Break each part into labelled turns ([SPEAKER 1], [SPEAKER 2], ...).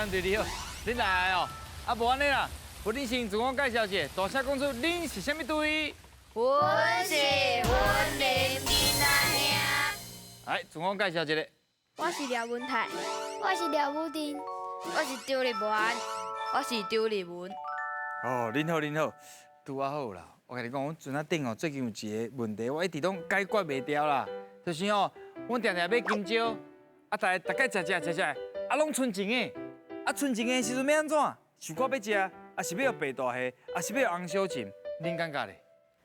[SPEAKER 1] 两队你好，恁來哦。啊，無按呢啦，無恁先自我介紹一下，大聲講出恁是啥物隊？
[SPEAKER 2] 阮是雲林囡仔兄。
[SPEAKER 1] 來，自我介紹一下。
[SPEAKER 2] 我是廖文泰，我是廖武定，我是張立文，我是張立文。
[SPEAKER 1] 哦，恁好，恁好，拄仔好啦。我共你講，阮船仔頂哦，最近有一個問題，我一直攏解決袂掉啦。就是哦，阮定定買香蕉，啊，大大概食食食食，啊，攏賰剩的，啊，賰剩的時陣欲按怎？是我欲食，抑是欲予白大蝦，抑是欲予翁小琴？恁感覺咧？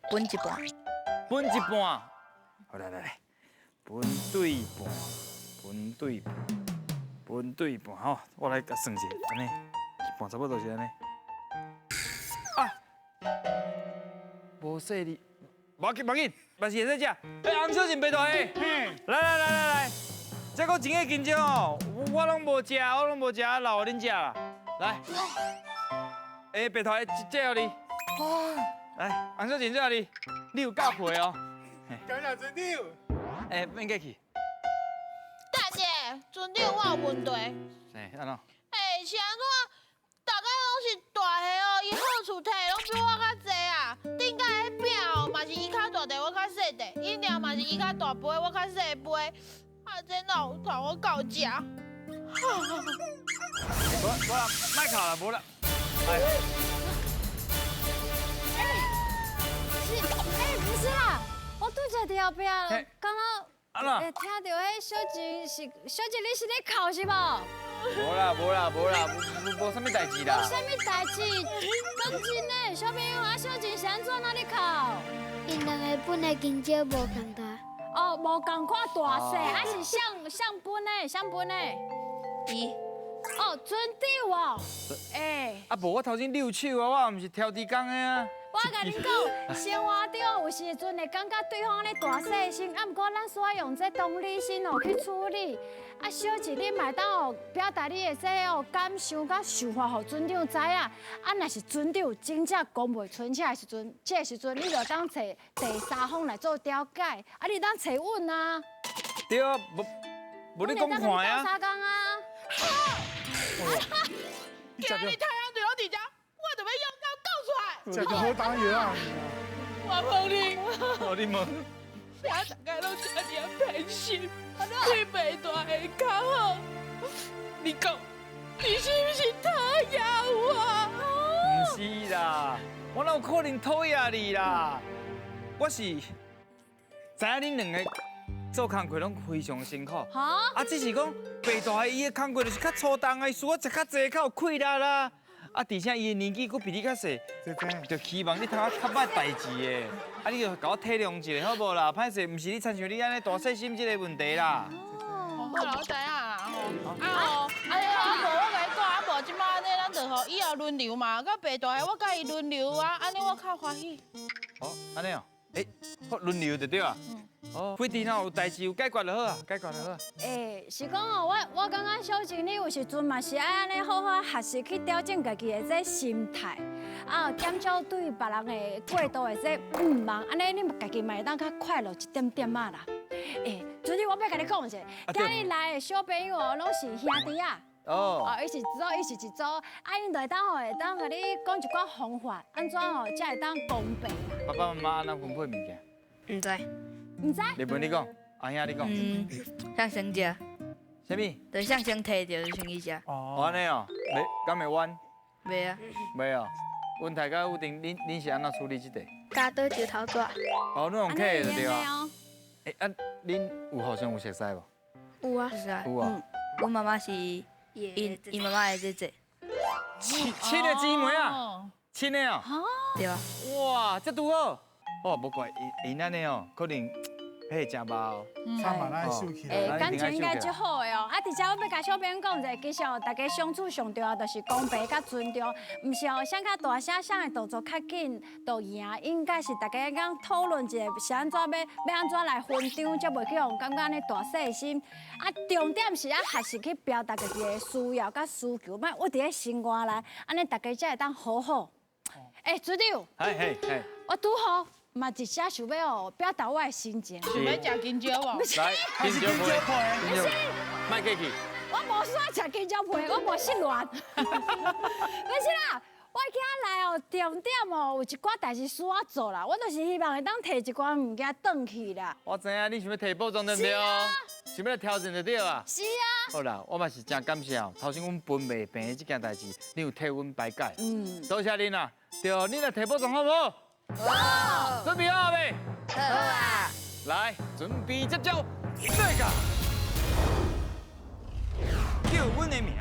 [SPEAKER 2] 分一半。
[SPEAKER 1] 分一半。好，來來來，分對半，分對半，分對半吼，我來共算一下，按呢，一半差不多就是按呢。啊，無細膩，無要緊，無要緊，嘛是會使食。欸，翁小琴白大蝦，來來來來來，這個剩的香蕉哦，我攏無食，我攏無食，留予恁食啦。來，欸，白大蝦，這予你。來，翁小琴這予你，你有夠皮哦。
[SPEAKER 3] 感謝船長。
[SPEAKER 1] 欸，免客氣。
[SPEAKER 4] 大姐，船長，我有問題。
[SPEAKER 1] 欸，按怎？
[SPEAKER 4] 欸，是按怎？逐家攏是大蝦哦，伊好處提攏比我較濟啊。頂擺彼餅哦，嘛是伊較大塊，我較細塊；飲料嘛是伊較大杯，我較細杯。啊，這哪有通我夠食？
[SPEAKER 1] 無啦無啦，莫哭啦，無啦。來。
[SPEAKER 5] 欸，是，欸，不是啦，我拄才佇後壁，剛剛會聽著彼小靜是小靜，你是咧哭是無？
[SPEAKER 1] 無啦無啦無啦，無無啥物代誌啦。
[SPEAKER 5] 無啥物代誌，講真的，小朋友啊，小靜是按怎啊咧哭？𪜶
[SPEAKER 2] 兩个分的香蕉無仝大。
[SPEAKER 5] 哦，無仝款大細，啊是誰誰分的？誰分的？
[SPEAKER 2] 伊。
[SPEAKER 5] 哦，船長哦，欸。
[SPEAKER 1] 啊無，我頭先遛手啊，我毋是挑豬工的啊。
[SPEAKER 5] 我共恁講，生活中有時陣會感覺對方按呢大細心，啊，毋過咱需要用這同理心哦去處理。啊，小靜你嘛會當哦表達你的這哦感受佮想法，予船長知影。啊，若是船長真正講袂清楚的時陣，這個時陣你就當揣第三方來做調解。啊，你當揣阮啊。
[SPEAKER 1] 對啊，無無你講看啊。
[SPEAKER 5] 相共啊。
[SPEAKER 4] 今仔日太陽隊攏佇遮，我就欲勇敢講出來。
[SPEAKER 3] 這個好打藥啊！
[SPEAKER 4] 我問你，
[SPEAKER 1] 哦，你問。
[SPEAKER 4] 啥逐家攏這爾偏心，對白大蝦較好。你講，你是毋是討厭我？
[SPEAKER 1] 毋是啦，我哪有可能討厭你啦？我是知影恁兩个做工課攏非常辛苦，啊，只是講白大蝦伊的工課就是較粗重啊，伊需要食較濟，較有氣力啦。啊，而且伊的年紀閣比你較細，就希望你通較捌代誌的，啊，你就共我體諒一下好無啦？歹勢，毋是你親像你按呢大細心這个問題啦。
[SPEAKER 4] 好啦，我知影啦吼。啊吼，哎呀，啊無我共你講，啊無這擺按呢，咱就予以後輪流嘛，佮白大蝦我佮伊輪流啊，按呢我較歡喜。
[SPEAKER 1] 哦，按呢哦，欸，好輪流就對啊。哦，費事若有代誌有解決就好啊，解決就好。
[SPEAKER 5] 欸，是講哦，我感覺小靜你有時陣嘛是愛按呢好好學習去調整家己的這心態，啊，減少對別人的過度的這毋望，按呢你家己嘛會當較快樂一點點仔啦。欸，船長，我欲共你講一下，今日來的小朋友哦，攏是兄弟仔。哦，哦，伊是一組，伊是一組，啊，𪜶就會當吼，會當共你講一寡方法，按怎吼才會當公平啦。
[SPEAKER 1] 爸爸媽媽按怎分配物件？
[SPEAKER 2] 毋知。
[SPEAKER 5] 毋知。
[SPEAKER 1] 立文你講，阿兄你講。
[SPEAKER 2] 嗯，誰先食。
[SPEAKER 1] 啥物？
[SPEAKER 2] 就誰先提著就先去食。
[SPEAKER 1] 哦，按呢哦，袂，敢會冤？
[SPEAKER 2] 袂啊。
[SPEAKER 1] 袂哦，文泰佮武定，恁是按怎處理這個？
[SPEAKER 2] 剪刀石頭布。
[SPEAKER 1] 哦，你用客的就對啊。欸，啊，恁有互相有熟似無？
[SPEAKER 2] 有啊。
[SPEAKER 1] 有啊。
[SPEAKER 2] 阮媽媽是𪜶𪜶媽媽的姐姐。
[SPEAKER 1] 親的姊妹啊，親的哦。
[SPEAKER 2] 對啊。
[SPEAKER 1] 哇，這拄好。哦，無怪𪜶按呢哦，可能。彼真捌哦，
[SPEAKER 5] 欸，感情應該足好的哦。啊，佇遮我欲共小朋友講一下，其實哦，大家相處上重要就是公平佮尊重，毋是哦，誰較大聲，誰的動作較緊就贏，應該是大家講討論一下，是按怎欲欲按怎來分擔，才袂去予人感覺按呢大細心。啊，重點是愛學習去表達家己的需要佮需求，莫鬱佇咧心肝內，按呢大家才會當和好。欸，船長，
[SPEAKER 1] 嘿嘿嘿，
[SPEAKER 5] 我拄好嘛一時想欲哦，表達我的心情。
[SPEAKER 4] 想欲食香蕉無？
[SPEAKER 1] 來，香蕉皮，香蕉，莫客氣。
[SPEAKER 5] 我無煞食香蕉皮，我無失戀。不是啦，我今來哦，重點哦，有一寡代誌需我做啦，我就是希望會當提一寡物件轉去啦。
[SPEAKER 1] 我知影你想欲提寶藏對毋對？想欲來挑戰就對啊。
[SPEAKER 5] 是啊。
[SPEAKER 1] 好啦，我嘛是真感謝哦，頭先阮分袂平的這件代誌，你有替阮排解。嗯。多謝恁啦，對，恁來提寶藏好毋好？好。準備好未？
[SPEAKER 2] 好啊。
[SPEAKER 1] 來，準備接招，來個。
[SPEAKER 6] 叫阮的名，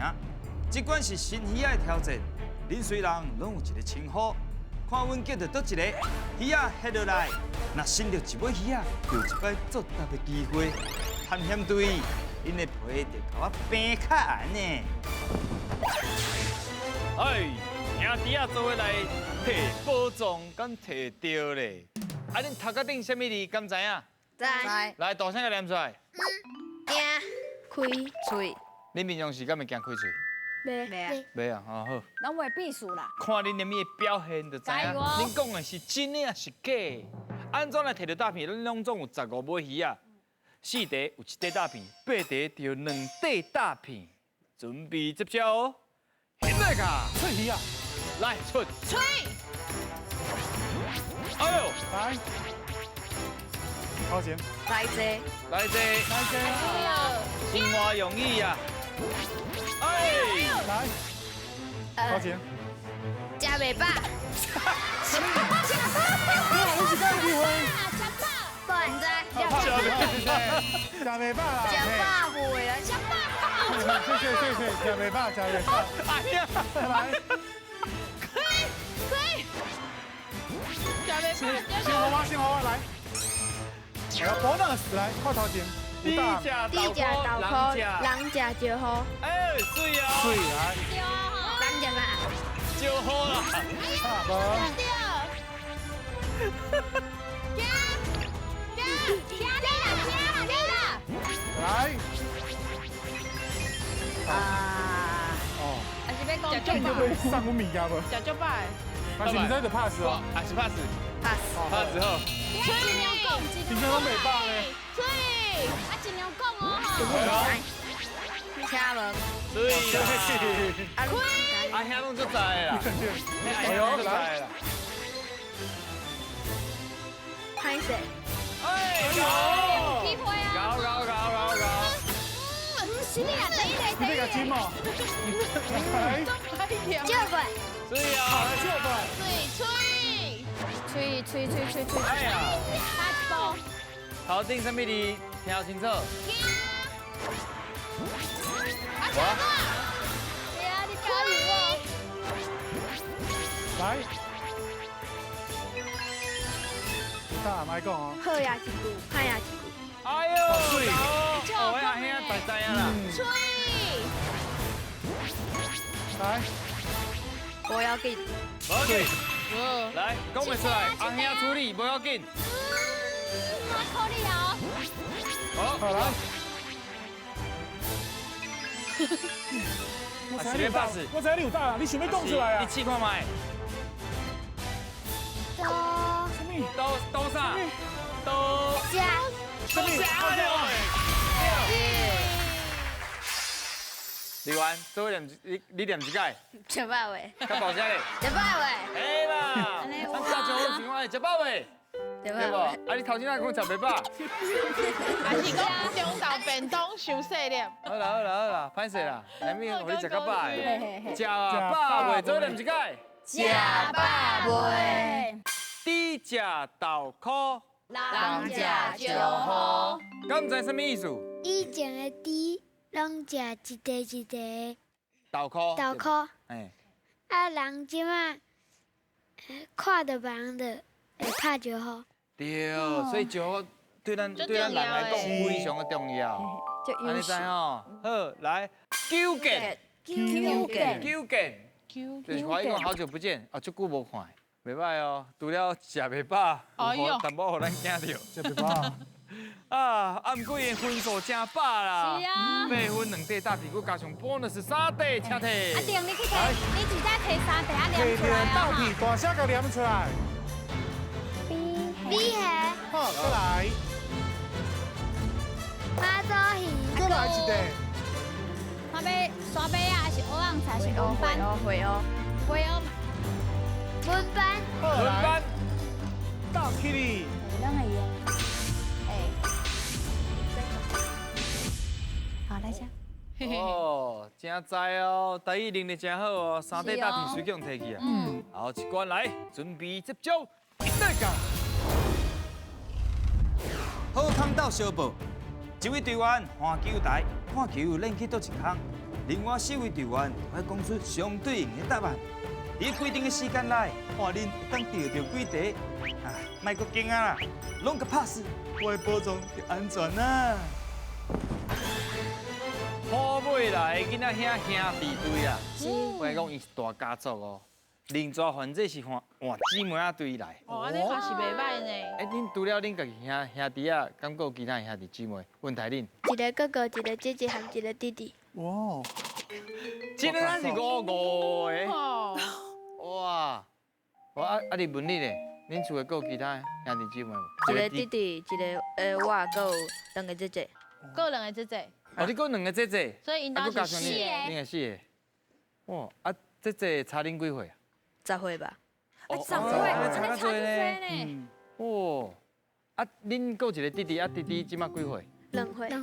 [SPEAKER 6] 這款是新魚仔的挑戰。恁雖人攏有一個稱呼，看阮叫著佗一個魚仔翕落來，若伸著一尾魚仔，就有一擺作答的機會。探險隊，𪜶的皮就共我平較硬呢。
[SPEAKER 1] 哎，兄弟仔做伙來提寶藏，敢提著咧？啊，恁頭殼頂啥物字？敢知影？
[SPEAKER 2] 知。
[SPEAKER 1] 來，大聲共念出來。
[SPEAKER 2] 驚開喙。
[SPEAKER 1] 恁平常時敢會驚開喙？
[SPEAKER 2] 袂啊。
[SPEAKER 1] 袂啊，哦好。
[SPEAKER 5] 攏袂避暑啦。
[SPEAKER 1] 看恁連物的表現就知影，恁講的是真的還是假的？按怎來提著大片？恁攏總有15尾魚仔，4塊有1塊大片，8塊著2塊大片。準備接招，現在卡。
[SPEAKER 3] 出魚啊！
[SPEAKER 1] 來出。
[SPEAKER 4] 吹。
[SPEAKER 1] 哎呦，
[SPEAKER 3] 來。掏錢。
[SPEAKER 2] 來這。
[SPEAKER 1] 來這。
[SPEAKER 3] 來這。
[SPEAKER 1] 生活容易啊！哎，
[SPEAKER 3] 來，掏錢。
[SPEAKER 2] 食袂飽。
[SPEAKER 3] 食飽。你是敢有機會？
[SPEAKER 5] 食飽。
[SPEAKER 2] 唔知。
[SPEAKER 3] 食袂飽啦。
[SPEAKER 2] 食飽未啊？
[SPEAKER 5] 食飽。
[SPEAKER 3] 謝謝謝謝，食袂飽，食袂飽。
[SPEAKER 1] 哎呀，
[SPEAKER 3] 來。
[SPEAKER 4] 可以可以。食袂飽。
[SPEAKER 3] 先好我，先好我來。我要 bonus 來，快掏錢。
[SPEAKER 1] 豬食豆殼，
[SPEAKER 2] 人食石斛。
[SPEAKER 1] 哎，水啊！
[SPEAKER 3] 水啊！
[SPEAKER 2] 人食啥？
[SPEAKER 1] 石斛啦。
[SPEAKER 3] 差不多。
[SPEAKER 4] 行行行啦行啦！
[SPEAKER 3] 來。
[SPEAKER 2] 啊。
[SPEAKER 3] 哦。
[SPEAKER 5] 还是欲講
[SPEAKER 4] 食足飽。
[SPEAKER 3] 送阮物件無？
[SPEAKER 4] 食足飽。
[SPEAKER 3] 但是毋知就 pass 哦。
[SPEAKER 1] 還是 pass。
[SPEAKER 2] pass。
[SPEAKER 1] pass 好。
[SPEAKER 5] 你盡量講，
[SPEAKER 3] 盡量攏袂飽咧。
[SPEAKER 4] 水。
[SPEAKER 5] 啊，盡量講哦。
[SPEAKER 2] 車門。
[SPEAKER 1] 水啦。阿兄攏足在啦。
[SPEAKER 3] 哎呦，來
[SPEAKER 1] 啦。
[SPEAKER 2] 歹勢。
[SPEAKER 1] 哎，有。
[SPEAKER 5] 機會啊。
[SPEAKER 1] 搞搞搞搞搞。
[SPEAKER 5] 唔是你啊，第一個，第一個。
[SPEAKER 3] 你金哦。來。
[SPEAKER 2] 借過。
[SPEAKER 1] 水啊。
[SPEAKER 3] 借過。
[SPEAKER 4] 水吹。
[SPEAKER 5] 吹吹吹吹吹。
[SPEAKER 1] 哎呀。
[SPEAKER 5] 八步。
[SPEAKER 1] 頭頂啥物字？聽清楚。
[SPEAKER 4] 阿强哥。
[SPEAKER 5] 對啊，你加油哦。
[SPEAKER 3] 來。大莫講哦。
[SPEAKER 2] 好也一句，歹也一句。
[SPEAKER 1] 哎呦，水！哦，阿兄大知影啦。
[SPEAKER 4] 吹。
[SPEAKER 3] 來。
[SPEAKER 2] 無要緊。
[SPEAKER 1] 無要緊。來，講袂出來，阿兄處理，無要緊。
[SPEAKER 5] 我靠你啊！
[SPEAKER 1] 好，
[SPEAKER 3] 來。
[SPEAKER 1] 我知你有，
[SPEAKER 3] 我知你有答啦，你想欲講出來啊？
[SPEAKER 1] 你試看覓。
[SPEAKER 2] 多。
[SPEAKER 3] 什麼？
[SPEAKER 1] 多多啥？多。
[SPEAKER 2] 食。
[SPEAKER 3] 什麼？
[SPEAKER 1] 李元，做伙念你你念一擺。
[SPEAKER 2] 食飽未？
[SPEAKER 1] 較大聲咧。
[SPEAKER 2] 食飽未？
[SPEAKER 1] 嘿啦，咱早上好想愛食飽未？對無？啊，你頭先若講食袂飽？
[SPEAKER 4] 還是講中晝便當傷細粒？
[SPEAKER 1] 好啦好啦好啦，歹勢啦，難免予你食較飽的。食飽未？做伙念一擺。
[SPEAKER 2] 食飽未？
[SPEAKER 1] 豬食豆箍，
[SPEAKER 2] 人食石斛。
[SPEAKER 1] 敢知啥物意思？
[SPEAKER 7] 以前的豬攏食一塊一塊
[SPEAKER 1] 豆箍。
[SPEAKER 7] 豆箍。
[SPEAKER 1] 嘿。
[SPEAKER 7] 啊，人這馬看著別人就會拍石斛。
[SPEAKER 1] 對，所以石斛對咱人來講非常的重要。按呢知吼？好，來，久見，
[SPEAKER 5] 久見，
[SPEAKER 1] 久見，就是華語講好久不見，啊，足久無看，袂歹哦。除了食袂飽，有淡薄予咱驚著。
[SPEAKER 3] 食袂飽。
[SPEAKER 1] 啊，啊，毋過伊分數真飽啦，
[SPEAKER 5] 是啊，8
[SPEAKER 1] 分2塊大屁股加上 bonus 3塊，請提。
[SPEAKER 5] 阿定，你去提，你直接提3塊啊，念出來啊。
[SPEAKER 3] 豆皮大聲共念出來。
[SPEAKER 7] 米蝦。
[SPEAKER 3] 好，過來。
[SPEAKER 7] 媽祖魚。
[SPEAKER 3] 過來一塊。
[SPEAKER 5] 山尾山尾仔，还是蚵仔菜，还是文班？
[SPEAKER 2] 会哦，
[SPEAKER 5] 会哦。
[SPEAKER 7] 文班。
[SPEAKER 1] 文班。
[SPEAKER 3] 到 Kitty。
[SPEAKER 5] 拢会用。哎。好，来吃。
[SPEAKER 1] 哦，真知哦，台语能力真好哦，三块大片随叫提去啊。嗯。好，一关来，准备接招，一对杠。
[SPEAKER 6] 好康斗相报，一位队员换球台，看球练去佗一空，另外四位队员爱讲出相对应的答案。伫规定的时间内，看恁会当钓著几题。啊，莫阁惊啊啦，拢共拍死，我的宝藏就安全啦。
[SPEAKER 1] 好尾来的囡仔兄兄弟队啦，我讲伊是大家族哦。邻抓反正是换换姊妹仔队来。
[SPEAKER 4] 哦，按呢嘛是袂䆀呢。
[SPEAKER 1] 欸，恁除了恁家己兄兄弟仔，敢阁有其他兄弟姊妹？问题恁。
[SPEAKER 7] 一个哥哥，一个姐姐，和一个弟弟。
[SPEAKER 3] 哇！
[SPEAKER 1] 这个咱是五五个。哇！我啊啊，你问你咧，恁厝的阁有其他兄弟姊妹无？
[SPEAKER 2] 一个弟弟，一个我，阁有两个姐姐。
[SPEAKER 4] 阁有两个姐姐。
[SPEAKER 1] 哦，你阁有两个姐姐。
[SPEAKER 4] 所以𪜶兜是四个。
[SPEAKER 1] 恁是四个。哇！啊，姐姐差恁几岁啊？
[SPEAKER 2] 10岁吧。
[SPEAKER 5] 啊，10岁，差较济呢。
[SPEAKER 1] 哦，啊，恁阁有一个弟弟，啊，弟弟这马几岁？
[SPEAKER 7] 2岁。
[SPEAKER 1] 2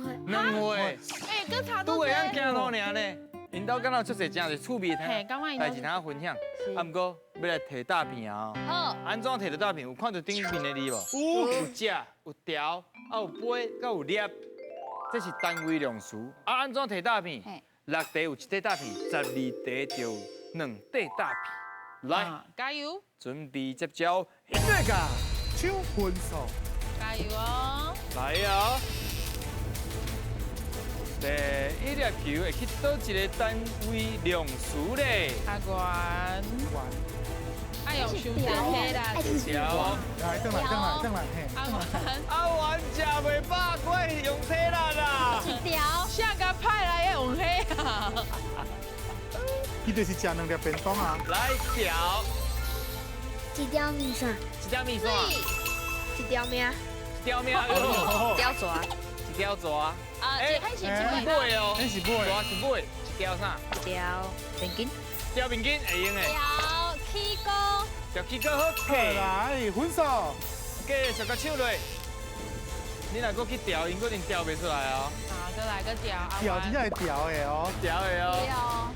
[SPEAKER 1] 岁。
[SPEAKER 4] 欸，阁差
[SPEAKER 1] 拄会晓行路尔呢。𪜶兜敢若有足济真济趣味的代志通分享。啊，毋过欲来提大片啊。
[SPEAKER 5] 好。
[SPEAKER 1] 按怎提著大片？有看著顶面的字无？有。有只，有条，啊有杯，阁有粒。这是单位量词。啊，按怎提大片？6题有1块大片，12题就有2块大片。来，
[SPEAKER 4] 加油！
[SPEAKER 1] 准备接招，那个
[SPEAKER 3] 手分数，
[SPEAKER 4] 加油哦！
[SPEAKER 1] 来啊！第一粒球会去佗一个单位量词咧？
[SPEAKER 4] 阿元，哎呦，伤济啦！
[SPEAKER 1] 条，
[SPEAKER 3] 来，转来，转来，转来，嘿。
[SPEAKER 4] 阿元，
[SPEAKER 1] 阿元食袂饱，我用体力啦。
[SPEAKER 5] 一条，
[SPEAKER 4] 啥个派来的用体啊？
[SPEAKER 3] 伊就是食2粒便当啊！
[SPEAKER 1] 来条，
[SPEAKER 7] 一条面线，
[SPEAKER 1] 一条面线，
[SPEAKER 2] 一条命，
[SPEAKER 1] 一条命，
[SPEAKER 2] 一条蛇，
[SPEAKER 1] 一条蛇。
[SPEAKER 4] 啊，这是一
[SPEAKER 1] 尾哦，
[SPEAKER 3] 这是尾，
[SPEAKER 1] 蛇是尾，一条啥？
[SPEAKER 2] 一条面筋，
[SPEAKER 1] 一条面筋会用的。
[SPEAKER 5] 一条起锅，
[SPEAKER 1] 一条起锅好。
[SPEAKER 3] 来，分数，
[SPEAKER 1] 继续共手落。你若阁去调，𪜶阁定调袂出来哦。
[SPEAKER 4] 啊，阁来阁调，
[SPEAKER 3] 调真正会调的哦，
[SPEAKER 1] 调的哦。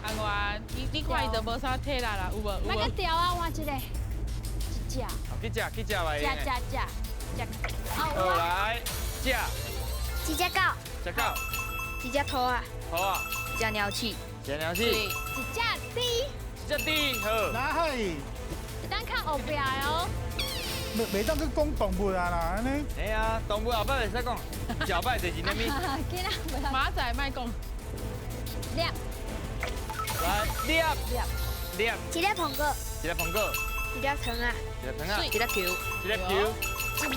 [SPEAKER 4] 阿元，你看伊都无啥体力啦，有无？
[SPEAKER 5] 莫阁调啊，换一个，一只。
[SPEAKER 1] 去食去食吧。
[SPEAKER 5] 食食食食。
[SPEAKER 1] 好来，食。
[SPEAKER 7] 一只狗。
[SPEAKER 1] 一只狗。
[SPEAKER 7] 一只兔仔。
[SPEAKER 1] 兔仔。
[SPEAKER 2] 一只鸟鼠。
[SPEAKER 1] 一只鸟鼠。
[SPEAKER 5] 一只猪。
[SPEAKER 1] 一只猪，好。
[SPEAKER 3] 来。
[SPEAKER 5] 会当较后壁的哦。
[SPEAKER 3] 袂当阁讲动物啊啦，按呢。
[SPEAKER 1] 嘿啊，动物后摆袂使讲，后摆就是啥物？
[SPEAKER 4] 马仔莫讲。
[SPEAKER 5] 粒。
[SPEAKER 1] 来，粒。粒。
[SPEAKER 7] 一粒苹果。
[SPEAKER 1] 一粒苹果。
[SPEAKER 7] 一粒糖仔。
[SPEAKER 1] 一粒糖仔。
[SPEAKER 2] 一粒球。
[SPEAKER 1] 一粒球。
[SPEAKER 5] 一粒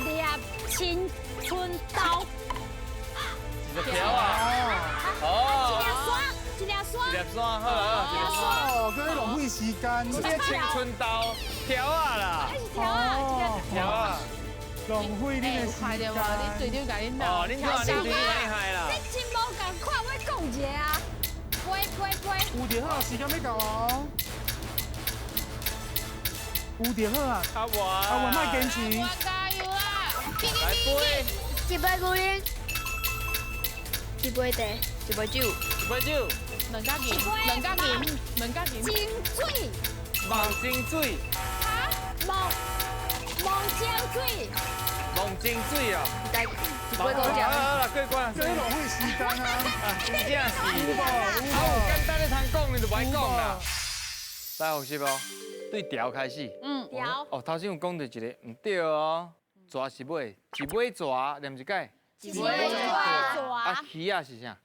[SPEAKER 5] 青春豆。
[SPEAKER 1] 一粒条啊。哦。
[SPEAKER 5] 一粒山，一粒山。
[SPEAKER 1] 一粒山，好啊。一粒山。
[SPEAKER 3] 哦，阁浪费时间。
[SPEAKER 1] 一粒青春豆，条仔啦。
[SPEAKER 5] 那是条仔，
[SPEAKER 1] 条仔。
[SPEAKER 3] 浪费你的时间。
[SPEAKER 4] 恁队长共恁闹。
[SPEAKER 1] 哦，恁看，恁队长厉害啦。
[SPEAKER 5] 你真无仝款，我讲一个啊。飞飞飞。
[SPEAKER 3] 有就好，时间欲到哦。有就好啊。
[SPEAKER 1] 阿元，
[SPEAKER 3] 阿元莫坚持。
[SPEAKER 4] 加油啊！
[SPEAKER 1] 来杯。
[SPEAKER 7] 一杯牛奶，一杯茶，
[SPEAKER 2] 一杯酒，
[SPEAKER 1] 一杯酒。
[SPEAKER 4] 两角银，两角银，两角银。
[SPEAKER 5] 精水。
[SPEAKER 1] 望精水。
[SPEAKER 5] 哈？望精水。
[SPEAKER 1] 望精水啊！
[SPEAKER 2] 一杯五只。
[SPEAKER 1] 好啦，过关。
[SPEAKER 3] 这浪费时间啊！
[SPEAKER 1] 真正是。啊，有简单的通讲，你就袂讲啦。来复习哦，对条开始。
[SPEAKER 4] 嗯，
[SPEAKER 5] 条。
[SPEAKER 1] 哦，头先有讲著一个，毋对哦。蛇是尾，一尾蛇念一摆。
[SPEAKER 5] 一尾蛇。
[SPEAKER 1] 啊，鱼仔是啥？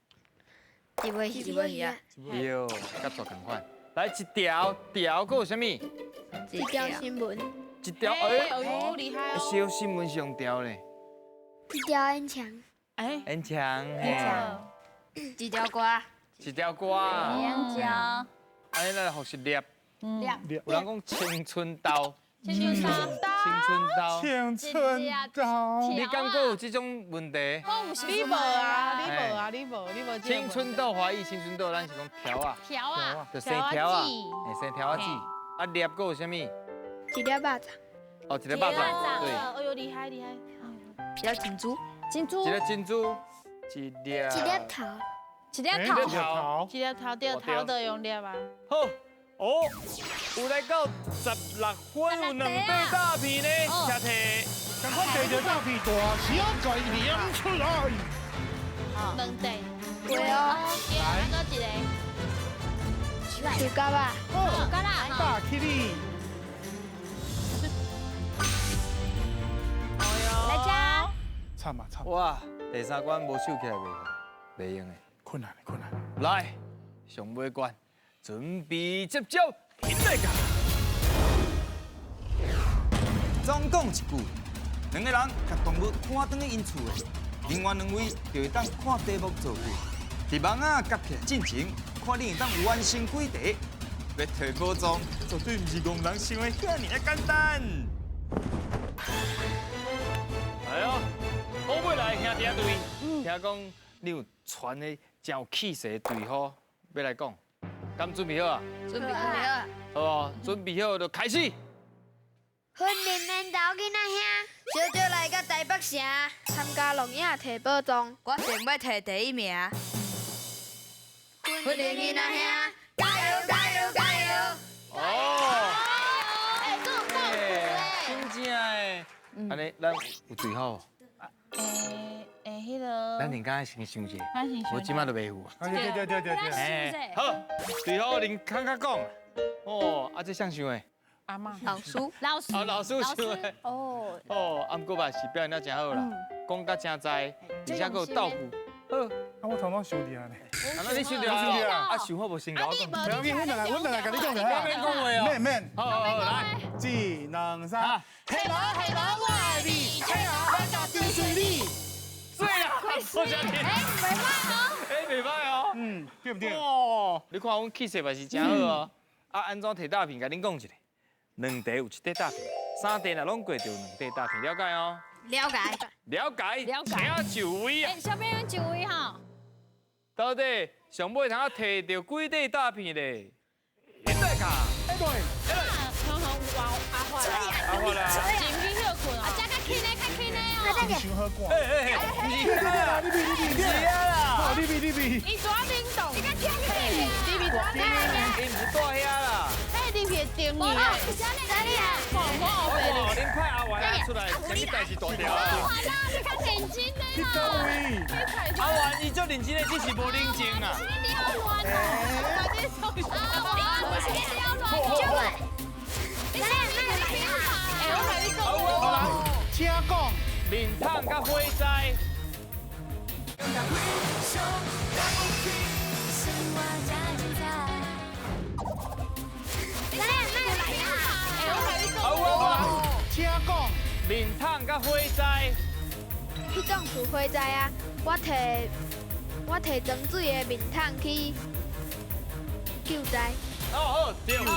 [SPEAKER 2] 一尾一尾鱼仔。
[SPEAKER 1] 对，佮蛇仝款。来一条条，阁有啥物？
[SPEAKER 7] 一条新闻。
[SPEAKER 1] 一条哎，
[SPEAKER 4] 厉害哦！
[SPEAKER 1] 小新闻上条咧。
[SPEAKER 7] 一条烟肠。
[SPEAKER 4] 哎，
[SPEAKER 1] 烟肠，嘿。
[SPEAKER 2] 一条歌。
[SPEAKER 1] 一条歌。
[SPEAKER 5] 两条。
[SPEAKER 1] 按呢，咱来复习粒。
[SPEAKER 5] 粒。
[SPEAKER 1] 有人讲青春豆。
[SPEAKER 5] 青春刀，
[SPEAKER 1] 青春刀，
[SPEAKER 3] 青春刀，
[SPEAKER 1] 你敢阁有这种问题？
[SPEAKER 4] 你无啊，你无啊，你无，你无。
[SPEAKER 1] 青春痘华语青春痘，咱是讲条啊，
[SPEAKER 4] 条啊，
[SPEAKER 1] 就生条啊，生条仔子。啊，粒阁有啥物？
[SPEAKER 7] 一粒肉粽。
[SPEAKER 1] 哦，一粒肉粽，对。
[SPEAKER 4] 哎呦，厉害厉害。
[SPEAKER 2] 一粒珍珠，
[SPEAKER 5] 珍珠，
[SPEAKER 1] 一粒珍珠，一粒。
[SPEAKER 7] 一粒头，
[SPEAKER 5] 一粒头，
[SPEAKER 4] 一粒头，对，头都用粒啊。
[SPEAKER 6] 好，哦，有来到16分，有两块大片呢，请提。
[SPEAKER 3] 赶快提着大片大声给念出来。
[SPEAKER 4] 两块。
[SPEAKER 7] 对哦。
[SPEAKER 4] 来，搁一个。
[SPEAKER 7] 树角啊。
[SPEAKER 5] 树角啦。
[SPEAKER 3] 大起你。
[SPEAKER 5] 来吃。
[SPEAKER 3] 惨啊惨！
[SPEAKER 6] 哇，第三关无手起来袂袂用的，
[SPEAKER 3] 困难困难。
[SPEAKER 6] 来，上尾关，准备接招，起来噶！总讲一句，两个人共动物赶转去𪜶厝的，另外两位就会当看题目造句。伫网仔夹起来进前，看你会当完成几题。欲提宝藏，绝对毋是戆人想的遐尔仔简单。
[SPEAKER 1] 哎呦，好尾来兄弟队，听讲你有传的真有气势的队呼，欲来讲，敢准备好啊？
[SPEAKER 2] 准备好啊！
[SPEAKER 1] 好无？准备好就开始。
[SPEAKER 7] 训练缘投囡仔兄，
[SPEAKER 2] 小少来到台北城，
[SPEAKER 7] 参加龙影提宝藏，
[SPEAKER 2] 我想欲提第一名。训练囡仔兄，加油加油加油！
[SPEAKER 1] 哦，
[SPEAKER 4] 哎，这有够嘞！
[SPEAKER 1] 真正的，按呢，咱有队号。
[SPEAKER 4] 欸，彼个。
[SPEAKER 1] 咱应该先想者，我这马都袂有。
[SPEAKER 3] 对对对对对。
[SPEAKER 1] 哎，好，队号恁较较讲。哦，啊，这谁想的？
[SPEAKER 4] 阿嬷。
[SPEAKER 2] 老师。
[SPEAKER 5] 老师。
[SPEAKER 1] 哦，老师想的。哦。哦，啊，毋过嘛是表现得真好啦，讲甲真知，而且阁有斗句。好。
[SPEAKER 3] 啊，我头脑想著呢。
[SPEAKER 1] 啊，那你想著啊？啊，想好无先甲我讲。
[SPEAKER 3] 不要紧，阮两个共你讲就好。
[SPEAKER 1] 免讲话哦。
[SPEAKER 3] 免免。
[SPEAKER 1] 好好好，来。
[SPEAKER 3] 一、两、三。黑马黑马我爱你，黑马我甲追随你。
[SPEAKER 1] 对啊，我想听。
[SPEAKER 5] 哎，袂歹哦。
[SPEAKER 1] 哎，袂歹哦。
[SPEAKER 3] 嗯，对不对？
[SPEAKER 1] 哦，你看阮气势嘛是真好哦。啊，按怎提大片？共恁讲一下。两题有一块大片，三题若拢过就有两块大片，了解哦？
[SPEAKER 2] 了解。
[SPEAKER 1] 了解。
[SPEAKER 5] 了解。
[SPEAKER 1] 请就位啊！
[SPEAKER 5] 哎，小朋友就位哈。
[SPEAKER 1] 到底上尾通提著几块大片咧？现在卡。
[SPEAKER 3] 哎对。
[SPEAKER 4] 好好玩阿华啦。
[SPEAKER 1] 阿华啦。
[SPEAKER 4] 前去歇困啊。
[SPEAKER 5] 啊，这较轻的，较轻的哦。
[SPEAKER 3] 伤好赶。
[SPEAKER 1] 哎哎，不是
[SPEAKER 3] 啦，你比你比，
[SPEAKER 1] 是啊啦。
[SPEAKER 3] 你比你比。
[SPEAKER 4] 伊蹛顶动。
[SPEAKER 5] 你较轻的。
[SPEAKER 4] 你比蹛顶。
[SPEAKER 1] 伊毋是蹛遐啦。
[SPEAKER 4] 嘿，你比顶你。
[SPEAKER 7] 哪里啊？
[SPEAKER 1] 哦，恁派阿元出来，啥物代志大条啊？
[SPEAKER 5] 阿元啊，你较认真的啦。
[SPEAKER 1] 阿元伊足认真的，只是无冷静啊。
[SPEAKER 5] 是你了乱哦。阿元，不是你了乱。你啥物表
[SPEAKER 4] 哎，我共你讲。
[SPEAKER 3] 来，请讲。
[SPEAKER 1] 面桶佮火灾。
[SPEAKER 3] 请讲。
[SPEAKER 1] 面桶佮火灾。
[SPEAKER 7] 去总厝火灾啊！我提装水的面桶去救灾。
[SPEAKER 1] 哦好，对对。
[SPEAKER 5] 来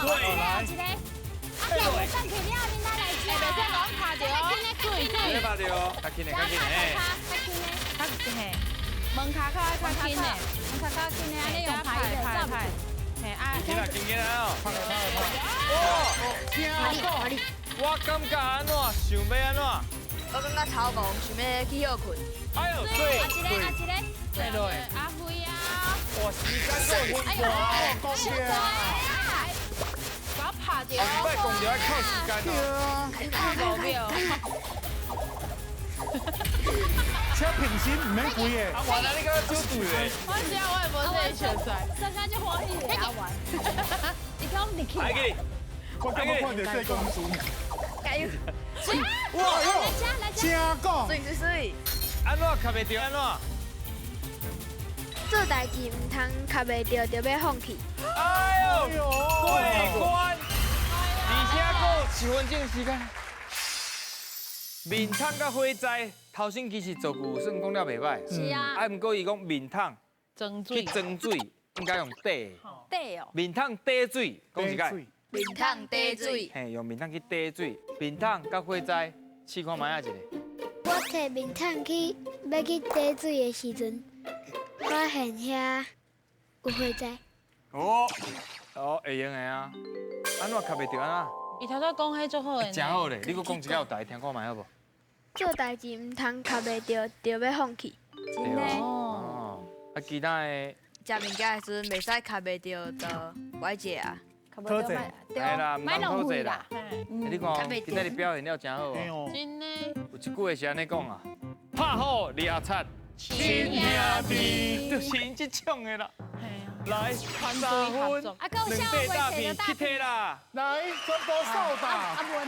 [SPEAKER 5] 一个。啊，这个上去了，恁来来吃。
[SPEAKER 4] 哎，袂使讲卡著哦，水水。
[SPEAKER 1] 较轻的，较轻的，较轻的。
[SPEAKER 4] 较轻的。门卡较较轻的，
[SPEAKER 5] 门卡较轻的，按呢用排的，排。
[SPEAKER 4] 嘿啊。
[SPEAKER 1] 轻啦，轻轻啦哦。
[SPEAKER 3] 哇，请讲。
[SPEAKER 1] 我感觉按怎，想欲按怎？
[SPEAKER 2] 我感觉头戆，想欲去歇困。
[SPEAKER 1] 哎呦，对
[SPEAKER 5] 啊一个，啊一个。
[SPEAKER 1] 对对。
[SPEAKER 4] 阿辉啊。
[SPEAKER 1] 哇，时间够分
[SPEAKER 5] 哎呦，
[SPEAKER 3] 小
[SPEAKER 5] 乖啊！
[SPEAKER 4] 我拍著。
[SPEAKER 1] 哦，别讲著爱靠时间哦。
[SPEAKER 4] 对啊。
[SPEAKER 3] 请平心，毋免规的。
[SPEAKER 1] 阿元啊，你敢若少对的？
[SPEAKER 4] 我知我也无这个笑出来。
[SPEAKER 5] 算较就欢喜的阿元。你讲入去。
[SPEAKER 1] 来给你。
[SPEAKER 3] 我刚刚看著这公司。
[SPEAKER 2] 加油！
[SPEAKER 3] 哇哟！请讲。
[SPEAKER 2] 水水水。
[SPEAKER 1] 按怎卡袂著？按怎？
[SPEAKER 7] 做代志毋通卡袂著，就欲放弃。
[SPEAKER 1] 哎呦，过关！而且阁有1分钟时间。面桶佮火灾，头先其实造句算讲了袂歹。
[SPEAKER 5] 是啊。
[SPEAKER 1] 啊，毋过伊讲面桶
[SPEAKER 4] 装水
[SPEAKER 1] 去装水，应该用底。
[SPEAKER 5] 底哦。
[SPEAKER 1] 面桶底水，讲一解。
[SPEAKER 2] 面桶滴水。
[SPEAKER 1] 嘿，用面桶去滴水，面桶佮火灾，试看覓仔一个。
[SPEAKER 7] 我提面桶去欲去滴水的时阵，发现遐有火灾。
[SPEAKER 1] 哦，哦，会用的啊。按怎卡袂著按怎？
[SPEAKER 4] 伊头拄讲彼足好的。
[SPEAKER 1] 真好咧，你阁讲一个有台听看覓好无？
[SPEAKER 7] 做代志毋通卡袂著，就欲放弃。
[SPEAKER 5] 真的。
[SPEAKER 1] 哦，啊，其他的。
[SPEAKER 2] 食物件的时阵袂使卡袂著就歹食啊。
[SPEAKER 3] 讨济，
[SPEAKER 1] 对啦，毋通讨济啦。你看，今仔日表现了真好哦。
[SPEAKER 4] 真的。
[SPEAKER 1] 有一句话是按呢讲啊，拍虎掠贼亲兄弟，就是𪜶这种的啦。来，3分，两块大片去提啦。
[SPEAKER 3] 来，全部扫打。
[SPEAKER 5] 阿文，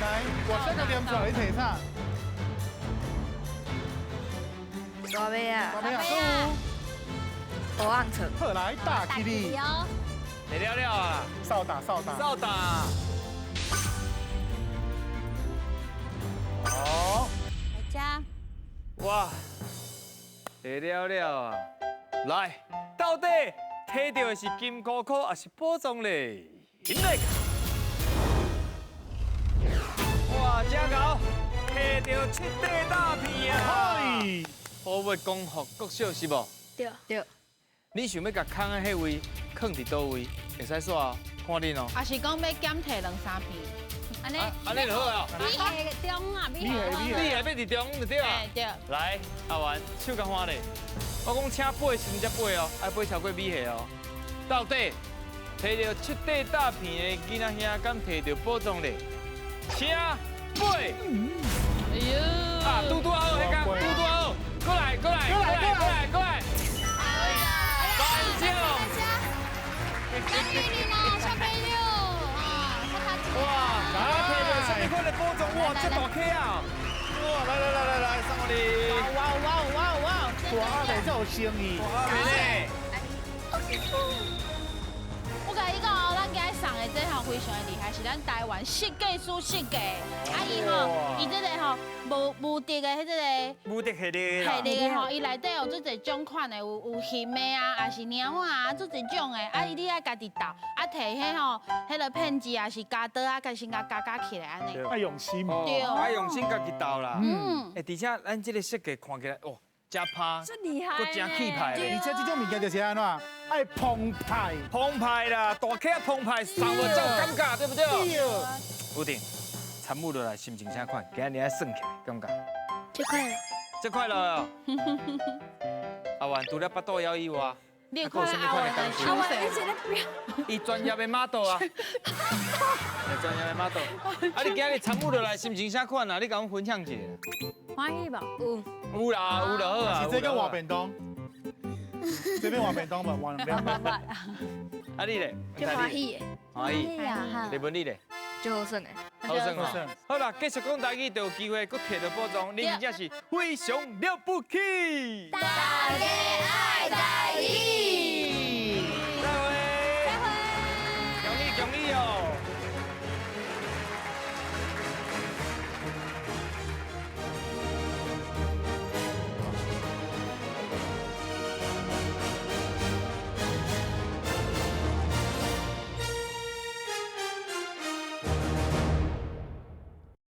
[SPEAKER 3] 来，我先共念出来，你提啥？
[SPEAKER 2] 大尾啊。
[SPEAKER 3] 大尾啊。
[SPEAKER 2] 乌红床。
[SPEAKER 3] 好，来打起你。
[SPEAKER 1] 提了了啊！
[SPEAKER 3] 扫打扫打
[SPEAKER 1] 扫打。
[SPEAKER 3] 好。
[SPEAKER 5] 来加。
[SPEAKER 1] 哇，提了了啊！来，到底提到的是金箍箍还是宝藏咧？哇，真𠢕，提到7块大片啊！好欲光复国小是无？
[SPEAKER 7] 对
[SPEAKER 2] 对。
[SPEAKER 1] 你想欲共空的彼位囥伫佗位，会使煞哦，看恁哦。
[SPEAKER 4] 也是讲欲减提两三片，
[SPEAKER 5] 按呢，
[SPEAKER 1] 按呢就好啊。
[SPEAKER 5] 米下中啊，米下，
[SPEAKER 1] 米下欲伫中就对啊。
[SPEAKER 4] 对。
[SPEAKER 1] 来，阿元，手共看咧。我讲请飞时阵才飞哦，爱飞超过米下哦。到底提著7块大片的囡仔兄，敢提著宝藏咧？请飞。
[SPEAKER 4] 哎呦！
[SPEAKER 1] 啊，拄拄好，彼工拄拄好，过来，过来，过来，过来，过来。班长，
[SPEAKER 4] 恭喜你啦，小朋友啊！
[SPEAKER 1] 哇，来提著啥物款的宝藏？哇，这大颗啊！哇，来来来来来，送予你。
[SPEAKER 4] 哇哇哇哇！
[SPEAKER 3] 大阿妹这有诚意。
[SPEAKER 1] 大阿妹咧。
[SPEAKER 4] 我共你讲哦，咱今日送的这项非常的厉害，是咱台湾设计师设计的。啊，伊吼，伊这个吼，无无敌的彼个。
[SPEAKER 6] 无敌系列
[SPEAKER 4] 系列的吼，伊内底有足济种款的，有熊的啊，也是猫啊，足济种的。啊，伊你爱家己斗，啊，提彼吼，彼个片子啊，是胶刀啊，家先共加加起来按呢。
[SPEAKER 3] 爱用心。
[SPEAKER 4] 对。
[SPEAKER 1] 爱用心家己斗啦。嗯。欸，而且咱这个设计看起来，哇！真拍，
[SPEAKER 5] 真厉害，
[SPEAKER 1] 阁真气派。
[SPEAKER 3] 而且这种物件就是按怎，爱澎湃，
[SPEAKER 1] 澎湃啦，大客澎湃，送我才有感觉，对不对？
[SPEAKER 3] 对。
[SPEAKER 1] 有定，参与落来心情啥款？今日爱算起来，感觉？
[SPEAKER 7] 足快乐。
[SPEAKER 1] 足快乐。阿元，除了腹肚枵以外，
[SPEAKER 4] 你有啥物款的
[SPEAKER 1] 工具？
[SPEAKER 5] 阿元，你是咧表？
[SPEAKER 1] 伊专业的马道啊，专业的马道。啊，你今日参与落来心情啥款啊？你共阮分享一下。
[SPEAKER 5] 欢喜无？
[SPEAKER 2] 有。
[SPEAKER 1] 有啦，有就好啊。
[SPEAKER 3] 是这个换便当，这边换便当无？换两边。
[SPEAKER 1] 啊，你咧？
[SPEAKER 7] 足欢喜的。
[SPEAKER 1] 欢喜啊！丽文你咧？
[SPEAKER 2] 足好耍的。
[SPEAKER 1] 好耍哦。好啦，继续讲台语就有机会阁提到宝藏，你真正是非常了不起。
[SPEAKER 7] 大家爱台语。